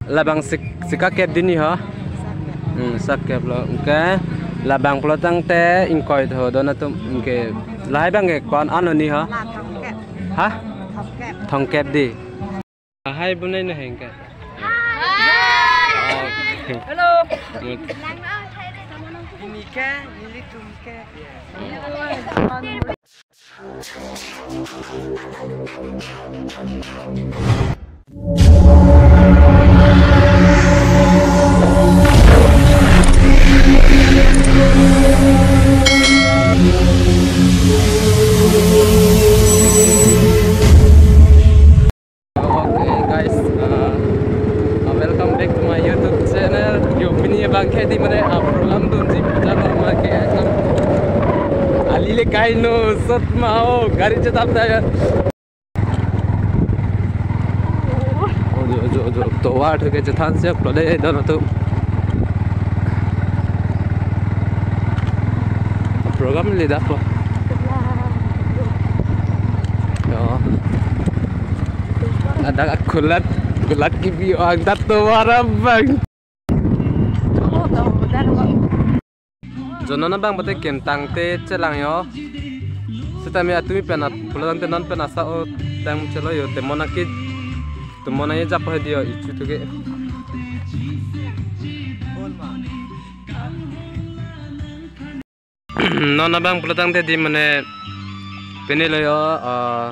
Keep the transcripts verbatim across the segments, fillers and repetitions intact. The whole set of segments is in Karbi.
Labang sik, sika kep dini ho? Hmm, sak kep lo. Oke. Labang pulotangte ingkoi tho don atum. Oke. Lahai abang ke ko-an ano ni ho? La thomkep. Ha? Thomkep. Thomkep di. Hai bunai na hengke. Hai. Oke. Hello. Good. Ini ke, nelitum ke. Okay guys, uh, uh, welcome back to my YouTube channel. Yo, pini abang ke di mane, uh, program dunji puja lo ma ke ekdom. Ali le kai no sot ma o gari chetap da ya. Ojo, ojo, ojo. Tovar thek ke chethan si lo de don atum. Program le dak lo. Yo. Ada kulat, kulat kibi ang dat tovar abang. Jo non abang pute kemtang te chelang yo. Sitame atumi pen ap-, pulotangte non pen asa o tang chelo yo, temon aki, temon aye jap he di yo, ichu tu ke. Non abang pulotangte di mane pini lo yo, ah,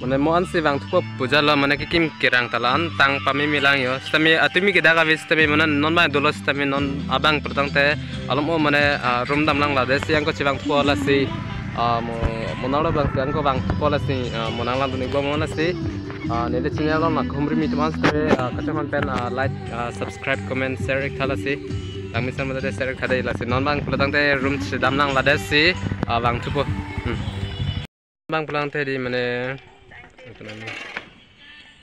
mane mo ansi vangthupo puja lo mane kekim kerang ta la-an tang pamimi lang yo. Sitame atumi ke dak avi sitame mane non abang dolo sitame non abang pulotangte alom o mane, ah, room dam lang la de si angko chevangthupo lasi, ah, mo, mo nang lo abang si angko vangthupo lasi, ah, mo nang lang dun-ik bom lasi. Ah, neli channel along na humri mi teman sitame, ah, kachonghan pen, ah, like, ah, subscribe, comment, share ik tha lasi. Langmesen mate share ik tha de lasi. Non abang pulotangte room chedam lang la de si, ah, vangthupo. Hmm. Abang pulotangte di mane,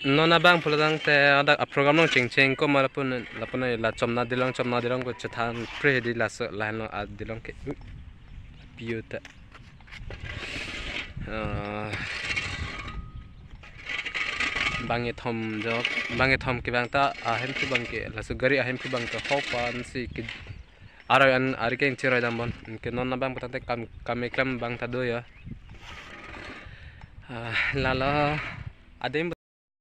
non abang pulotangte ada a program along chengcheng ko ma lapu-, lapu-, la chomna dilong, chomna dilong ko chethan pre di laso lahenlo adilong ke. Piu ta. Ah, bang kethom jo, bang kethom ke bang ta ahem thu bang ke, laso gari ahem thu bang ke hopan si ke Aroi an, ari ke ingchiroi dam bon. Ke non abang pulotangte kam, kam keklem abang ta do ya. Ah, lalo adim.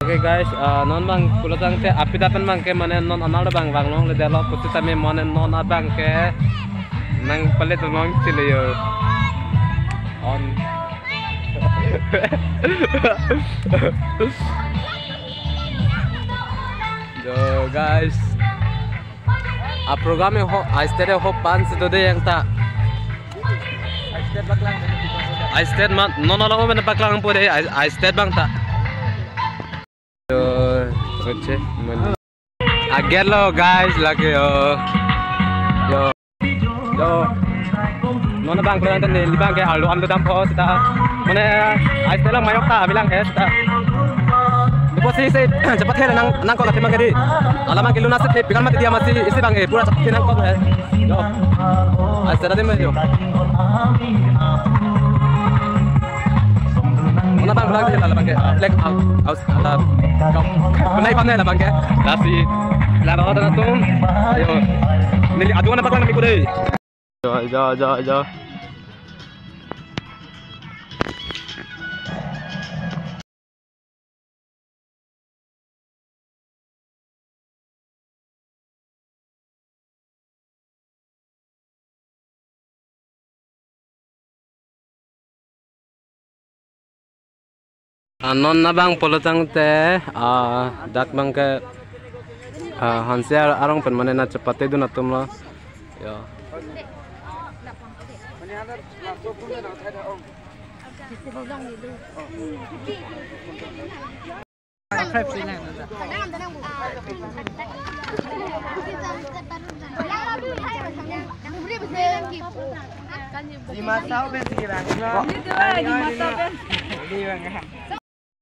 Okay guys, ah, non abang pulotangte aphi dapen abang ke mane non anal abang vanglongle detlo pusitame mane non abang ke nang palit long chile yo. On. Yo guys. A program e ho, a stage e hopan si do de yang ta. A stage ma, non along mane paklang po de, a, a stage abang ta. Yo, oche, man. Ager lo guys, lake yo. Yo. Yo. Non abang pulotangte neli abang ke alu an dam po seta. Mane, a stage lang mayok ta bilang ke seta. Deposi si, cepat he nang, nangkok lagi mangkedi. Alam ke luna si, pikan mati dia masih isi abang, eh, pura cepat he nangkok he. Yo. A stage adim yo. Non abang pulotangte la abang ke, flag out, out, ala, kam, kunai panai la abang ke. Lasi, la ro dan atum. Yo. Neli adu na paklang mi kudei. Ja, ja, ja, ja. Ah, non abang pulotangte, ah, dak abang ke, ah, hanse ar-, arong pen mane na chepate dun atum lo. Ya.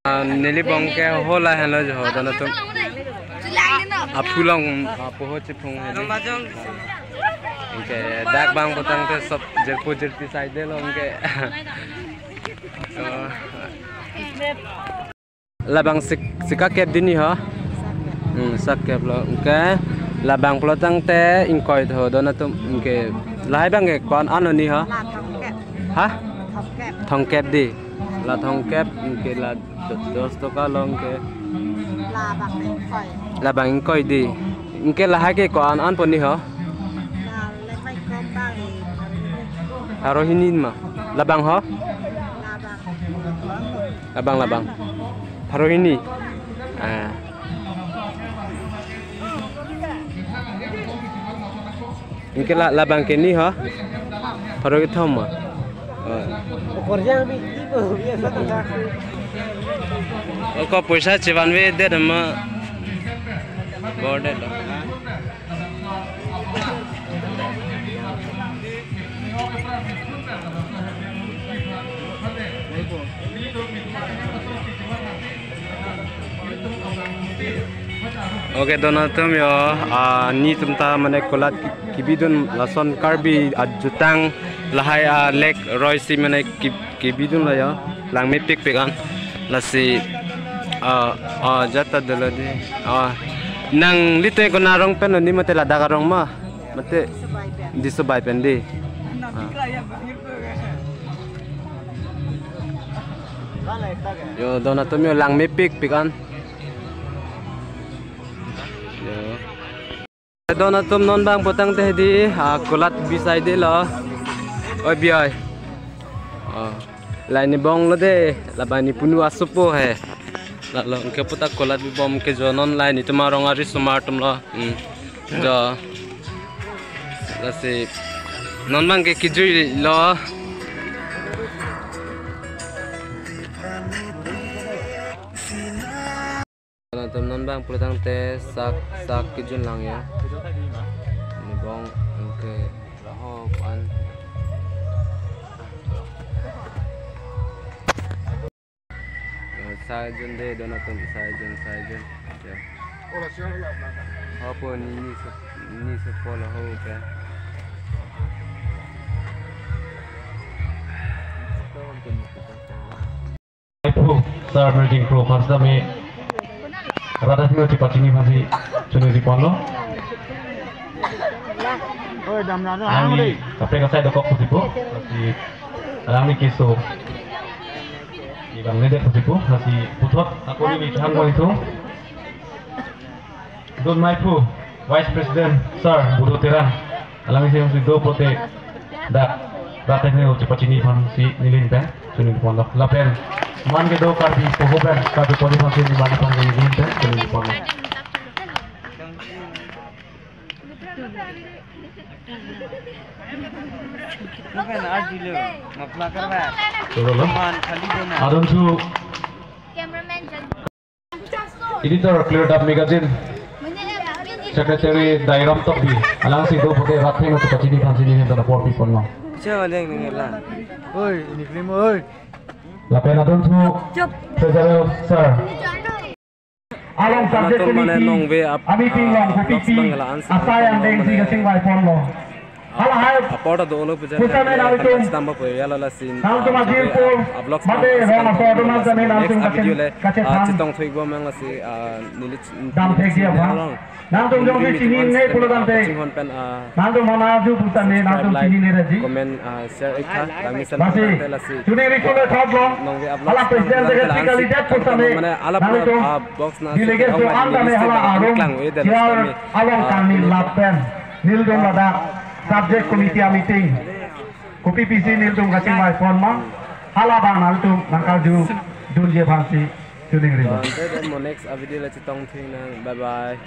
Ah, neli abang ke hola henlo jo, don atum. Aphu along, ah, poho chiphung hedi. Anke dak abang pulotangte sob jirpo jirpi side lo anke. Oh. Labang sik, sika kep dini ho? Hmm, sak kep lo. Anke labang pulo tangte ingkoi tho don atum, anke lahai abang ke ko-an an lo ni ho? La thomkep. Ha? Thomkep. Thomkep dei. La thomkep, anke la do-, dos toka lo anke. Labang ingkoi. Labang ingkoi dei. Anke lahai ke ko-an anpo ni ho? La lemai kom bang e. Pharo hini ma. Labang ho? Labang. Labang, labang. Pharo hini. Ah. Anke la, labang ke ni ho? Pharo kethom ma. Oh. Okorjang bi, ibo, biasa tak. Oko poisa chevanve det ma. Bor det lo. Okay, don atum yo, ah, netum ta mane kolat ki-, kebidun lason Karbi ajutang lahai a lake roi si mane ki-, kebidun lo yo, langmepikpik an, lasi, ah, ah, jat ta dolo dei, ah, nanglite konat arong pen lo ni mate ladak arong ma, mate Disobai pen dei. Ah. Yo, don atum yo langmepikpik an. Yo. Don atum non bang putangte dei, ah, kolat bisai dei lo. Oi biai. Ah. Lahai nebong lo dei, labang ne punu asopo he. Lalo, anke puta kolat bibom ke jo non lahai netum arong arisomar atum lo. Hmm. Jo. Lasi non bang ke kejui lo. Alanglitum non bang pulo tangte sak, sak kejun lang ya. Nebong anke lahai an. Ya, sai jun dei, don atum sai jun, sai jun. Ya. Hapu ni, ni so, ni so polo ho ke. Sir Emerging Pro, first time rat athengno chepachini aphansi choningri ponlo. Oi, dam na na. Alangli kaprek asai dokok pusi po, lasi alangli keso kevangledet pusi po, lasi puthot ako neli thanbom ithum. Don maiphu, Vice President, Sir Budo Terang, alangli si do pulote dak rat athengno chepachini aphansi neli pen choningri ponlo. Lapen man kedo Karbi poho pen, Karbi poli aphansi neli man aphan neli pen choningri ponlo. Bukan arti lo, ngapla karba. Cholo lo. Man khali dena. Adon su. Editor, Clear Up Magazine, Secretary Dairam Tokbi, alangsi do pulote rat athengno chepachini aphansi neli pen apor pi ponlo. Siya walang nangela. Oi, ini krim, oi. Lapen adon su Treasurer Sir. Along subject committee a meeting along kopi pi asai angdengsi kachingvai ponlo. Hala hai apor ta dolo puja. Pusitame nangtum, nangtum ajirpo mate rong asor atum tame nangtum kachethan, chetong thik bom nang lasi, ah, neli damthekji aphan. Nangtum jongsi chininei pulo tangte, nangtum mane aju pusitame nangtum chininei raji. Comment, ah, share ik tha, langmesen lasi. Choningri pulo thot lo. Hala president secretary kalidet pusitame nangtum delegate so an tame hala arum chair along kangni lapen nelitum ladak subject committee a meeting kopi pisi nelitum kachingvai pon ma, hala abang nangtum nangkarju dunji aphansi choningri. Ante mo next a video le chetong thik nang. Bye bye.